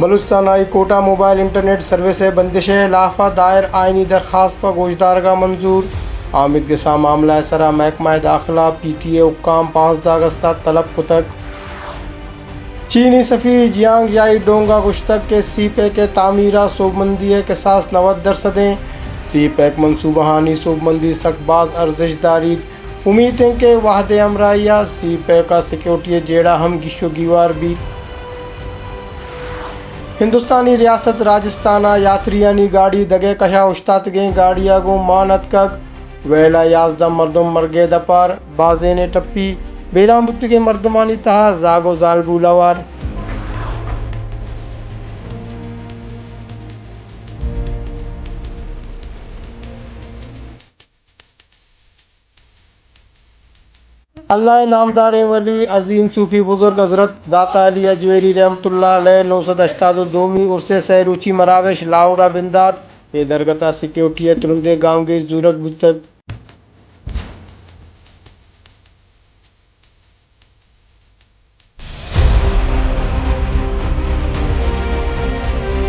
Balochistan high court ء mobile internet service ء بندش ء ہلاف ء دائر آئینی درخواست پہ گوشدارگ ء منظور۔ آمید گس ء معاملہ ء سرا محکمہ داخلہ، پی ٹی اے حکام پانزدہ اگست ء طلب کتگ۔ چینی سفیر جیانگ جائی ڈونگ ء گوشتگ کہ سی پیک ء تعمیر ء سوبمندی ء کساس نود درسد انت۔ سی پیک منصوبہ آنی سوبمندی سک باز ارزشت داریت۔ امیت انت کہ وہد ء ہمراہی ء سی پیک ء سیکورٹی ء جیڑہ ہم گیش و گیوار بیت۔ ہندوستانی ریاست راجستھان ء یاتریانی گاڑی دگہ کش ء اوشتاتگیں گاڑی ء گوں مان اتکگ۔ ویل ء یازدہ مردم مرگ ء دپار، بازینے ٹپی، بیران بوتگیں مردمانی تہا زاگ و زالبول ہوار۔ اللہ ء نامداریں ولی، عظیم صوفی بزرگ حضرت داتا علی اجمیری رحمت اللہ علیہ نو سد ہشتاد و دومی عرس ء سہ روچی مراگش لاہور ء بندات۔ اے درگت ء سیکورٹی ء ترندیں گامگیج زورگ بوتگ۔